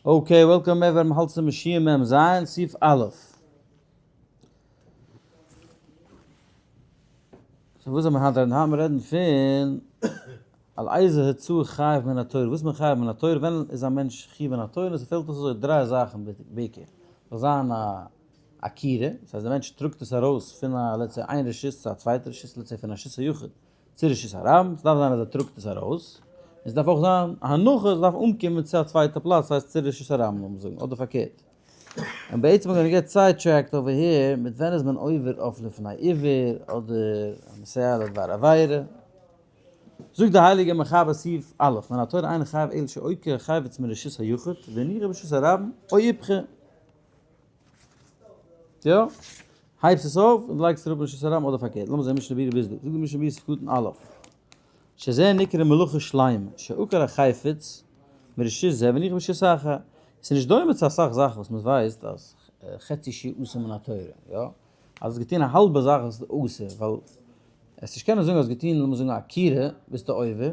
Okay, welcome ever, מ'האלט צום שיעור מ ז, סעיף א'. So וואס זאל מען היינט רעדן? היינט מיר רעדן פון על איזה הוצאה חייב מן התורה, וואס מען חייב מן התורה, ווען איז א מענטש חייב מן התורה, און ס'פעלט אויס אזוי דריי זאכן בעיקר, זאל זיין א עקירה, דאס הייסט דער מענטש טראגט עס ארויס פון א let's say איין רשות צו א צווייטע רשות, let's say פון א רשות היחיד צו רשות הרבים, ס'דארף זיין אז ער טראגט עס ארויס, און ס'דארף אויך זיין א הנחה, עס דארף אנקומען צו א צווייטע פלאץ, ס'הייסט צו רשות הרבים לאמיר זאגן, אדער פארקערט. און בעצם we're gonna get sidetracked over here מיט ווען איז מען עובר אויף לפני עיוור אדער המסייע לדבר עבירה. זאגט די הייליגע מחבר סעיף א', מן התורה אינו חייב אלא שעוקר חפץ מרשות היחיד והניחו ברשות הרבים או איפכא. יא, הייבסט עס אויף און לייגסט אראפ אין רשות הרבים אדער פארקערט, לאמיר זען משנה ברורה ביז דא, זאגט די משנה ברורה סעיף קטן א', שזה נקרא מלאכה שלימה, שעקר החפץ מרשות זה והניחו ברשות אחר, עס איז נישט דומה צו אסאך זאכן וואס מען ווייסט אז חצי שיעור אסור מן התורה, יא, אז האסט געטון א האלבע זאך איז אסור, ווייל עס נישט קענען זאגן אז האסט געטון לאמיר זאגן א עקירה ביסטו עובר,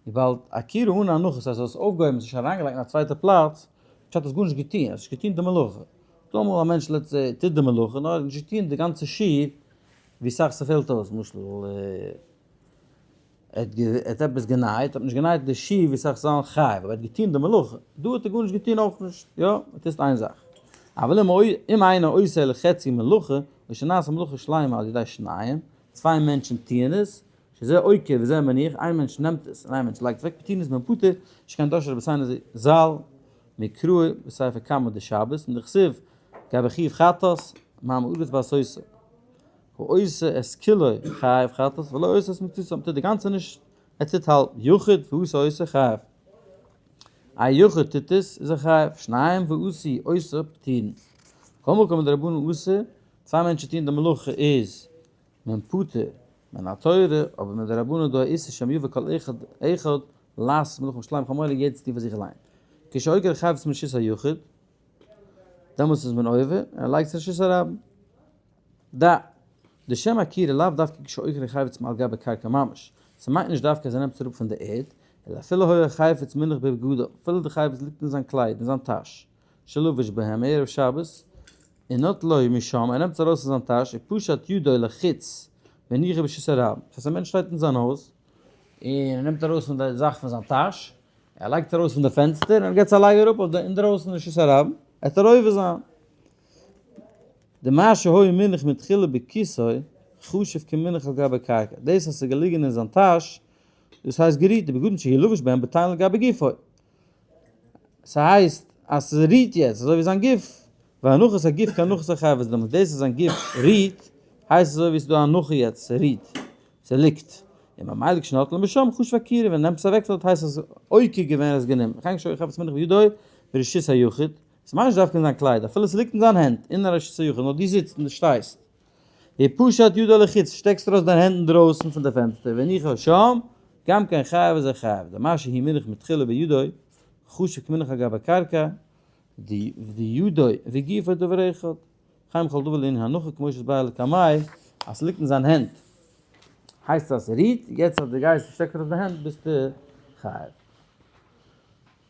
וויבאלד עקירה אן הנחה, ס'הייסט האסט עס אויפגעהויבן, עס נישט אריינגעלייגט אין א צווייטע פלאץ, פשט האסט גארנישט געטון, האסט נישט געטון די מלאכה. דא אמאל א מענטש let's say טוט די מלאכה, נאר ער האט נישט געטון די גאנצע שיעור ווי סאך ס'פעלט אויס, למשל ער האט עפעס גענייט, האט נישט גענייט די שיעור ווי סאך ס'זאל חייב, אבער ער האט געטון די מלאכה. דא האט ער גארנישט געטון אויך נישט, יא, ער טוט איין זאך. אבל אם אינו עושה אלא חצי מלאכה, או שנעשה מלאכה שלימה על ידי שניים, צוויי מענטשן טוען עס, שזה עוקר וזה מניח, איין מענטש נעמט עס און איין מענטש לייגט אוועק, פטורין איז מען פטור, שכן דרשו רבותינו ז"ל מקראי בספר קמא דשבת, און דכתיב גבי חיוב חטאת, מה מארץ בעשותה, העושה את כולו חייב חטאת ולא עושה את מקצתו, מ'טוט די גאנצע נישט, ער טוט האלב, יחיד ועשה אותו חייב, א יחיד טוט עס איז ער חייב, שניים ועשו אותו פטורין, כל מקום דרבנן אסור, צוויי מענטשן טוען די מלאכה איז מען פטור מן התורה, אבער מדרבנן דא איסור שמא יבא כל אחד אחד לעשות מלאכה בשלם חמור יעדעס טון פאר זיך אליין. כשעוקר חפץ מרשות היחיד, דעמאלטס איז מען עובר, און ער לייגט עס אין רשות הרבים. ד. די שם עקירה לאו דווקא כשעוקר חפץ מעל גבי קרקע ממש, ס'מיינט נישט דווקא אז ער נעמט עס אראפ פון די ערד, אלא אפילו היה חפץ מונח בבגדיו, אפילו די חפץ ליגט אין זיין קלייד, אין זיין טאש, שלבש בהם ערב שבת, ונטלו משם, ער נעמט עס ארויס פון זיין טאש, ופשט ידו לחוץ, והניחו ברשות הרבים. דאס הייסט א מענטש שטייט אין זיין הויז, און ער נעמט ארויס פון די זאך פון זיין טאש, ער לייגט עס ארויס פון די פענסטער, און ער געבט עס א לייג אראפ אויף די אינדרויסן רשות הרבים, ער וועט עובר זיין. דמה שהיה מונח מתחילה בכיסו, חשוב כמונח על גבי קרקע. דאס אז עס איז געליגן אין זיין טאש, דאס הייסט גערוהט, די בגדים שהוא לבוש בהם בטלין לגבי גופו. ס'הייסט אז ס'רוהט יעצט אזוי ווי זיין גוף, והנחת הגוף כהנחת החפץ דמי, דאס אז זיין גוף רוהט, הייסט אזוי ווי ס'איז דא א הנחה יעצט, ס'רוהט, ס'ליגט, און ממילא כשנוטלו משם חשוב עקירה, ווען נעמט עס אוועק פון דארט הייסט אז עוקר געווען עס גענומען, וכן כשהיה חפץ מונח בידו ברשות היחיד, ס'מיינט נישט דווקא אין זיין קלייד, אפילו ס'ליגט אין זיין הענט, אין א רשות היחיד, נאר דו זיצט און דו שטייסט, ופשט ידו לחוץ, שטעקסט ארויס דיין הענט אינדרויסן פון די פענסטער, והניחו שם, גם כן חייב איז ער חייב, דמה שהוא מונח מתחילה בידו, חשוב כמונח על גבי קרקע, דידו וגופו דבר אחד, וכן בכל דבר לענין הנחה כמו שהתבאר לקמיה, אז ס'ליגט אין זיין הענט, הייסט אז ס'רוהט, יעצט אז דו גייסט און שטעקסט ארויס די הענט ביסטו חייב.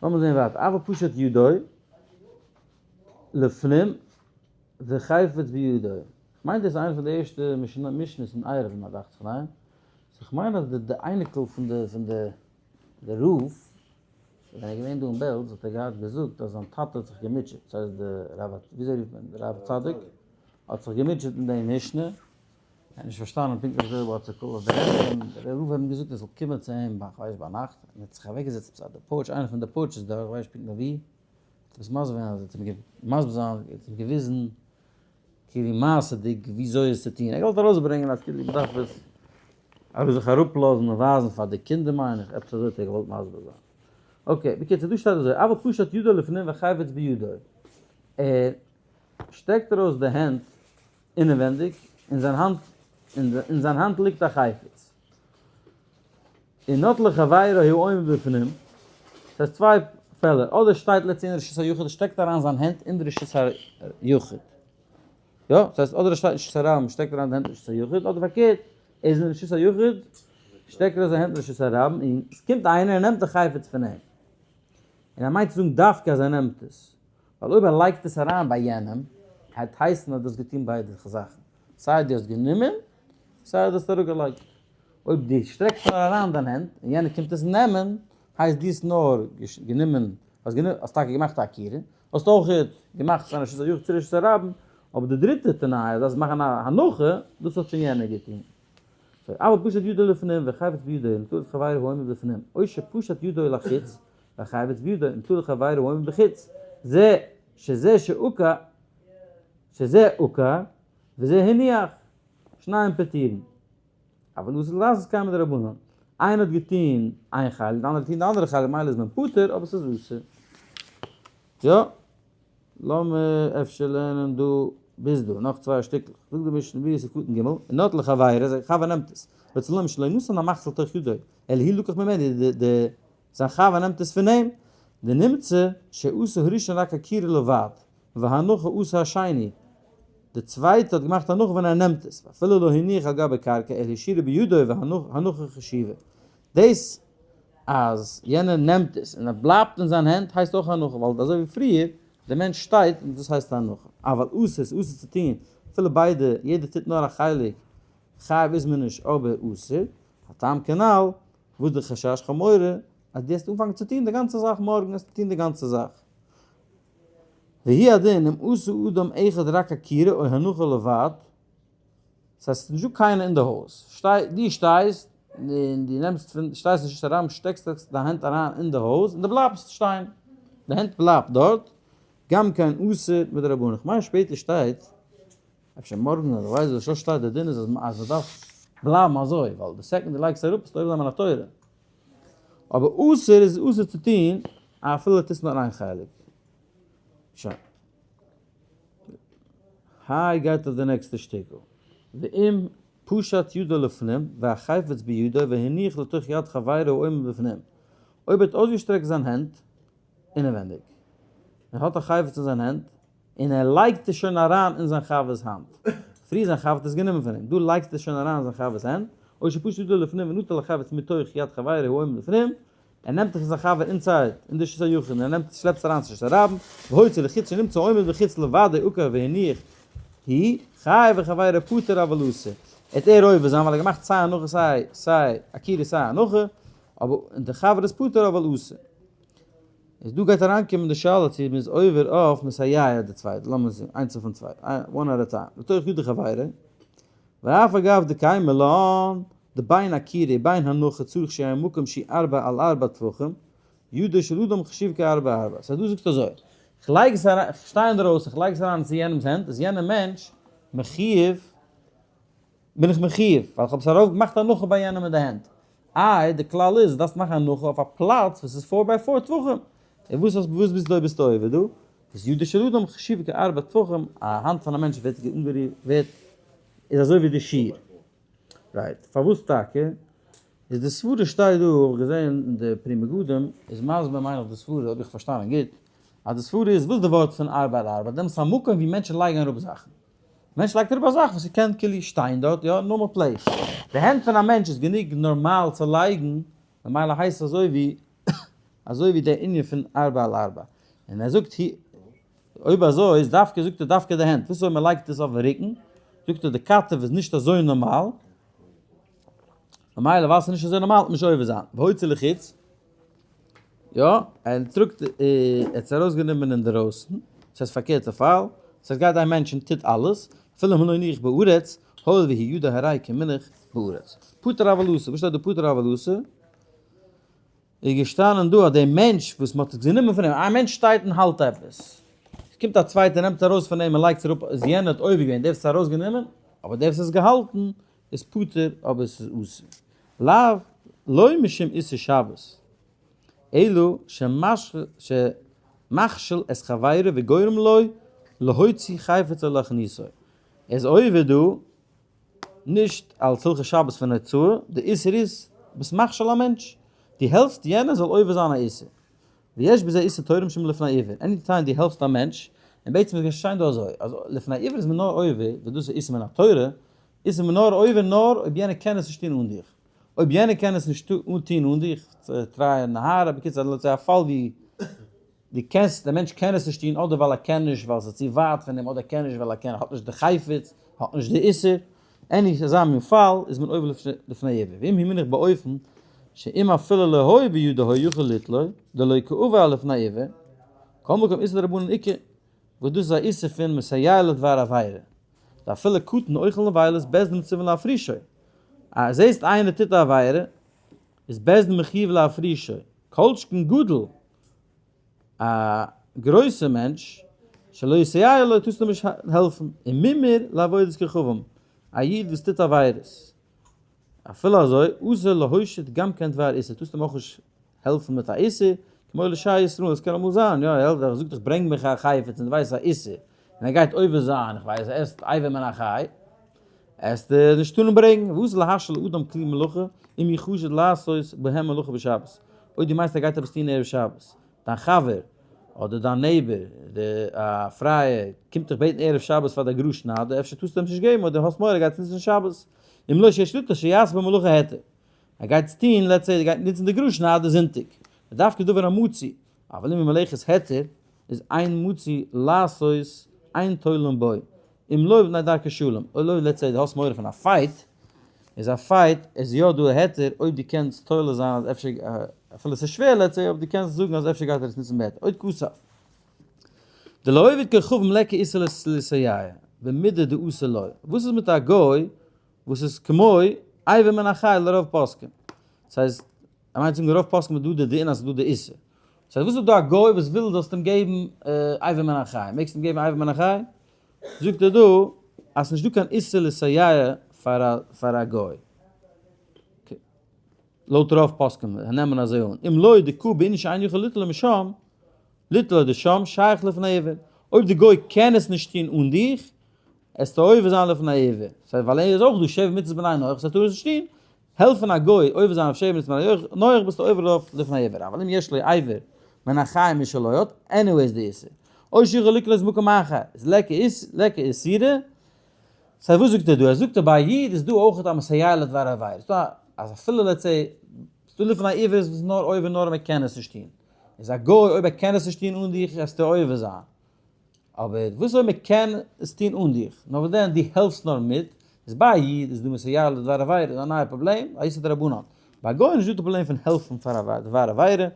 לאמיר זעהן ווייטער, אבל פשט ידו לפנים וחפץ בידו, כ'מיין דאס איז איינע פון די ערשטע משניות אין עירובין דאכט זיך, ניין? so כ'מיין אז די אייניקל פון די פון די די רב, ווען ער איז געווען דא אין בעלז האט ער געהאט געזאגט אז זיין טאטע האט זיך געמוטשעט, ס'הייסט די רב וויאזוי רופט מען די רב צדוק האט זיך געמוטשעט אין די משנה, ער האט נישט פארשטאנען פונקטליך וויאזוי what's it called, האט דער רב אים געזאגט ער זאל קומען צו אים ביי כ'ווייס ביינאכט, און ער האט זיך אוועקגעזעצט עפעס אויף די porch, איינע פון די porches דארט, כ'ווייס נישט פונקטליך ווי, האט עפעס מסביר געווען אז ער האט אים מסביר זיין, ער האט אים געוויזן כאילו מעשה'דיג וויאזוי עס צו טון, ער האט געוואלט ארויסברענגען אז כאילו מ'דארף עס ארויס זיך אראפלאזן און ווייזן פאר די קינדער מיין איך, עפעס אזוי האט ער געוואלט מסביר זיין. Okay, בקיצור דא שטייט אזוי, אבל פשט ידו לפנים וחפץ בידו, ער שטעקט ארויס די הענט אינעווענדיג, אין זיין האנט, אין זיין האנט ליגט א חפץ. ונטלו לחבירו העומד בפנים, ס'הייסט צוויי פעלער, אדער שטייט let's say אין רשות היחיד, שטעקט אריין זיין הענט אין די רשות היחיד, יא, ס'הייסט אדער ער שטייט אין רשות הרבים שטעקט אריין די הענט אין רשות היחיד, אדער פארקערט, ער איז אין רשות היחיד, שטעקט ארויס זיין הענט אין רשות הרבים, און עס קומט איינער און נעמט די חפץ פון אים. און ער מיינט צו זאגן דווקא אז ער נעמט עס, ווייל אויב ער לייגט עס אריין ביי יענעם, העט הייסן אז דו האסט געטון ביידע זאכן, סיי דו האסט גענומען, סיי דו האסט אראפגעלייגט. אויב דו שטרעקסט נאר אריין דיין הענט און יענער קומט עס נעמען, הייסט דו האסט נאר גענומען, האסט טאקע געמאכט א עקירה, האסט אויך געמאכט פאר רשות היחיד צו רשות הרבים, אבער די דריטע תנאי אז דארפסט מאכן א הנחה, דאס האט שוין יענער געטון. so אבל פשט ידו לפנים וחפץ בידו ונטל את חברו העומד בפנים, או שפשט ידו לחוץ והחפץ בידו ונטל חברו העומד בחוץ, זה שזה שעקר שזה עקר וזה הניח, שניים פטורין. אבל דאס איז לעשות קיימא דרבנן. איינער האט געטון איין חלק, די אנדערע האט געטון די אנדערע חלק, מילא איז מען פטור, אבער ס'איז אסור. יא, לאמיר אפשר לערנען דא ביז דא, נאך צוויי שטיקלעך. זאגט די משנה ברורה סעיף קטן ג', און נטל לחבירו, זיין חבר נעמט עס. רוצה לומר שלא נתן המחצה לתוך ידו, אלא הוא לקח ממנו, די זיין חבר נעמט עס פון אים. דנמצא שעשה הראשון רק עקירה לבד, והנחה עשה השני, די צווייטע האט געמאכט הנחה ווען ער נעמט עס, ואפילו לא הניח על גבי קרקע אלא השאירה בידו והנחה חשיבה. דאס אז יענער נעמט עס און עס בלייבט אין זיין הענט הייסט אויך הנחה, ווייל אזוי ווי פריער, דער מענטש שטייט און דאס הייסט הנחה. אבל אסור, ס'איז אסור צו טון, אפילו ביידע, יעדער טוט נאר א חלק, חייב איז מען נישט אבער אסור, הטעם כנל, וואס די חשש חמורה, אז דו וועסט אנפאנגען צו טון די גאנצע זאך מארגן וועסטו טון די גאנצע זאך. והוא הדין אם עשה אדם אחד רק עקירה או הנחה לבד, ס'הייסט ס'איז נישטא קיינער אין די הויז, שטיי, דו שטייסט און דו נעמסט פון, שטייסט נישט אריין, שטעקסט דיין הענט אריין אין די הויז און דו בלייבסט שטיין, די הענט בלייבט דארט, גם כן אסור מדרבנן, כ'מיין שפעטער שטייט, אפשר מארגן אדער ווייס וואס, שטייט די דין איז אז מ'דארף בלייבן אזוי, ווייל די second דו לייגסט אראפ ביסטו עובר זיין מן התורה. אבער אסור איז אסור צו טון אפילו טוסט נאר איין חלק. שוין. היי גייט אויף די נעקסטע שטיקל. ואם פשט ידו לפנים והחפץ בידו והניח לתוך יד חברו העומד בפנים. אויב ער האט אויסגעשטרעקט זיין הענט אינעווענדיג. ער האט א חפץ אין זיין הענט און ער לייגט עס שוין אריין אין זיין חבר'ס האנט. פריער זיין חבר האט עס גענומען פון אים, דא לייגט עס שוין אריין אין זיין חבר'ס הענט, או שפשט ידו לפנים ונטל החפץ מתוך יד חברו העומד בפנים, ער נעמט עס פון זיין חבר inside, אין די רשות היחיד, און ער נעמט עס שלעפט עס אריין צו רשות הרבים, והוציא לחוץ שנמצא עומד בחוץ לבדו עקר והניח הוא חייב וחבירו פטור אבל אסור. עט ער עובר זיין ווייל ער האט געמאכט סיי הנחה סיי סיי עקירה סיי הנחה, אבער און די חבר איז פטור אבל אסור. איז דא גייט אריינקומען די שאלה צו מ'איז עובר אויף מסייע די צווייטע, לאמיר זען, איינס אויפן צווייטן, one at a time, לתוך ידי חברו, ואף אגב דקיימא לן, דבין עקירה ובין הנחה צריך שיהא מקום שהוא ארבע על ארבע טפחים, ידו של אדם חשוב כארבע ארבע. סא דו זאגסט אזוי, כ'לייג עס אריין, כ'שטיי אינדערויסן, כ'לייג עס אריין צו יענעמ'ס הענט, איז יענער מענטש מחיוב בין איך מחיוב, ווייל כ'האב עס ארויף געמאכט הנחה ביי יענעם אין די הענט. איי, די כלל איז, דארפסט מאכן הנחה אויף א פלאץ וואס איז four by four טפחים. און וואס האסט וואס ביסטו ביסטו עובר דא? איז ידו של אדם חשובה כארבע טפחים, א האנט פון א מענטש ווערט אנגערופן ווערט איז אזוי ווי די שיעור. right, פארוואס טאקע? איז די סברה שטייט דא, האב איך געזען אין די פרי מגדים, איז מסביר מיין איך די סברה, אויב איך פארשטאנען גוט, אז די סברה איז, וואס איז די ווארט פון ארבע על ארבע? דעמאלטס א מקום ווי מענטשן לייגן אראפ זאכן. מענטש לייגט אראפ א זאך וואס ס'קען כאילו שטיין דארט, יא, normal place. די הענט פון א מענטש איז גענוג נארמאל צו לייגן, ממילא הייסט עס אזוי ווי אזוי ווי די ענין פון ארבע על ארבע. און ער זאגט אויב אזוי איז דווקא זאגט ער דווקא די הענט, וואס אויב מ'לייגט עס אויפן רוקן, זאגט ער די כתף איז נישט אזוי נארמאל, ממילא ווייל ס'איז נישט אזוי נארמאל וועט מען נישט עובר זיין. והוציא לחוץ. יא, ער טראגט, ער האט עס ארויסגענומען אינדערויסן, ס'הייסט פארקערטע פאל, ס'הייסט גייט איין מענטש און טוט אלעס, אפילו אם לא הניח בארץ, הואיל והוא ידו הרי כמונח בארץ. פטור אבל אסור, וואס שטייט דא פטור אבל אסור? איז געשטאנען דא אז דער מענטש וואס מ'האט עס גענומען פון אים, א מענטש שטייט און האלט עפעס, עס קומט א צווייטער נעמט עס ארויס פון אים און לייגט עס אראפ, איז יענער האט עובר געווען, דער וואס האט עס ארויסגענומען, אבער דער וואס האט עס געהאלטן איז פטור אבער עס איז אסור. לאו לא משום איסור שבת, אלא שמכשיל את חברו וגורם לו להוציא חפץ או להכניסו. ער איז עובר דא נישט אלס הלכות שבת פון הוצאה, די איסור איז ביסט מכשיל א מענטש, דו העלפסט יענער זאל עובר זיין א איסור. ויש בזה איסור תורה משום לפני עיוור, any time דו העלפסט א מענטש, און בעצם איז געשען דא אזוי, אז לפני עיוור איז מען נאר עובר, וואס דאס איז איסור מן התורה, איז מען נאר עובר נאר אויב יענער קען עס נישט טון אן דיך. אויב יענער קען עס נישט טון אן דיך, try נהרא, בקיצור אז א פאל ווי. דו קענסט, דער מענטש קען עס נישט טון אדער ווייל ער קען נישט ווייל עס איז צו ווייט פון אים אדער ער קען נישט ווייל ער קען האט נישט די חפץ, האט נישט די איסור, any אזא מין פאל איז מען עובר לפני עיוור, ואם הוא מונח באופן שאם אפילו לא היה בידו היה יכול ליטלו, דלא קעבר לפני עיוור, כל מקום איסור דרבנן איכא, וואס דאס איז א איסור פון מסייע לדבר עבירה, ואפילו קטן אוכל נבילות בית דין מצווין להפרישו, אז זעסט איינער טוט א עבירה איז בית דין מחיוב להפרישו, כל שכן גדול, א גרויסע מענטש, שלא יסייע לו טארסטו אים נישט העלפן, און מומר לעבודת כוכבים, א איד וואס טוט עבירות, אפילו אזוי, אסור להושיט גם כן דבר איסור, טארסט אים אויך נישט העלפן מיט א איסור, כמו לשאר ישראל, עס קען אמאל זיין, יא, ער העלפט, ער זאגט דיך ברענג מיך א חפץ און דו ווייסט ס'איז א איסור, און ער גייט עובר זיין, איך ווייס, ער עסט אבר מן החי, עסט ער נישט טארן ברענגן, ואסור להשאיל לאדם כלי מלאכה, אם הוא חשוד לעשות בהם מלאכה בשבת, אויב דו מיינסט ער גייט עפעס טון ערב שבת, דיין חבר, אדער דיין neighbor, די א פרייע, קומט דיך בעטן ערב שבת פאר די גראז שניידער, אפשר טארסטו אים נישט געבן אויב דו האסט מורא ער גייט עס נוצן שבת, אם לא שיש ליטול שיעשה במלאכה היתר. ער גייט עס טון, let's say ער גייט נוצן די גראז שניידער זונטאג, ודווקא דבר המצוי, אבל אם מלאכת היתר, איז אין מצוי לעשות אין תולין בו, אם לא מפני דרכי שלום, אויב לא let's say דו האסט מורא פון א fight, איז א fight איז יא דא א היתר אויב דו קענסט תולה זיין אז אפשר אפילו ס'איז שווער let's say אבער דו קענסט זאגן אז אפשר גייט ער עס נוצן בהיתר, עוד כתב. דלעובד כוכבים ליכא איסור לסייע במידה דאסור לו, וואס איז מיט א גוי וואס איז כמו אבר מן החי לרוב פוסקים, ס'הייסט ער מיינט זאגן רוב פוסקים איז דא די דין אז ס'איז דא די איסור, ס'הייסט וואס איז דא א גוי וואס וויל זאלסט אים געבן אבר מן החי, מעגסט אים געבן אבר מן החי? זאגט ער דא אז ס'נישט דא קיין איסור לסייע פאר א גוי, לויט רוב פוסקים נעמען אזוי אן, אם לא דקא בעינן שאין יכול ליטול משם, ליטול דשם שייך לפני עיוור, אויב די גוי קען עס נישט טון אן דיך, עסטו עובר זיין לפני עיוור, ס'הייסט ווייל ער איז אויך דא שבע מצוות בני נח, ס'טאר עס נישט טון, העלפן א גוי עובר זיין אויף שבע מצוות בני נח ביסטו עובר אויף לפני עיוור, אבל אם יש לו אבר מן החי משלו האט anyways די איסור, או שיכול לקנות במקום אחר, איז ליכא איסורא, סא וואס זאגט ער דא? ער זאגט אז ביי א איד איז דא אויך א מסייע לדבר עבירה, ס'דא א אז אפילו let's say ס'דא לפני עיוור איז נאר עובר נאר מען קען עס נישט טון, איז א גוי אויב ער קען עס נישט טון אן דיך עסטו עובר זיין, אבער וואס אויב מען קען עס טון אן דיך, נאר וואס דען דו העלפסט נאר מיט, איז ביי א איד איז דא מסייע לדבר עבירה איז א נייע פראבלעם, א איסור דרבנן, ביי א גוי איז נישט דא די פראבלעם פון העלפן פאר א דבר עבירה,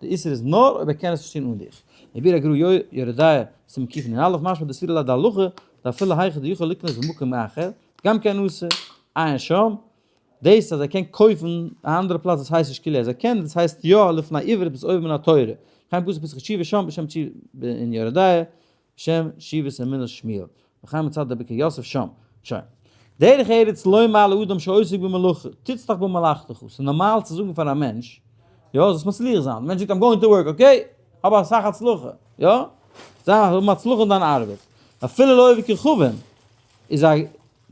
די איסור איז נאר אויב ער קען עס נישט טון אן דיך. מבאר הגר"א יורה דעה, סימן קנ"א, משמע דסבירא ליה דהלכה, דאפילו היכא דיכול לקנות במקום אחר, גם כן אסור, עיין שם, דאס אז ער קען קויפן א אנדערע פלאץ דאס הייסט נישט כאילו אז ער קען, דאס הייסט יא לפני עיוור ביסט עובר מן התורה, וכן פסוק פתחי תשובה שם בשם תשובה אין יורה דעה בשם תשובת אמונת שמואל, וכן מצד דער ברכי יוסף שם. שוין. דרך ארץ לומר לאדם שעוסק במלאכה, תצלח במלאכתך, ס'איז נארמאל צו זאגן פאר א מענטש, יא, זאלסט מצליח זיין, די מענטש זאגט I'm going to work, okay, האב אסאך הצלחה, יא, זיי האבן הצלחה אין דיין ארבעט, אפילו לעובד כוכבים איז א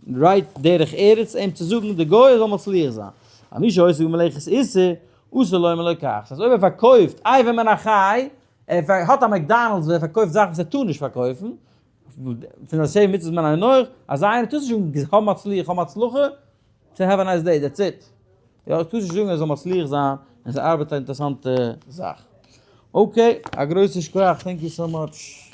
right דרך ארץ אים צו זאגן די גוי זאל מצליח זיין. א מי שעוסק במלאכת איסור, אסור לומר לו כך. ס'הייסט אויב ער פארקויפט אבר מן החי, ער האט א McDonald's וואו ער פארקויפט זאכן וואס ער טאר נישט פארקויפן, פון א שבע מצוות בני נח, אזא איינער טארסט נישט זאגן האב מצליח, האב הצלחה, to have a nice day, that's it. יא, טארסט נישט זאגן ער זאל מצליח זיין און ס'ארבעט א אינטערעסאנטע זאך. okay, א גרויסע שכוח, thank you so much.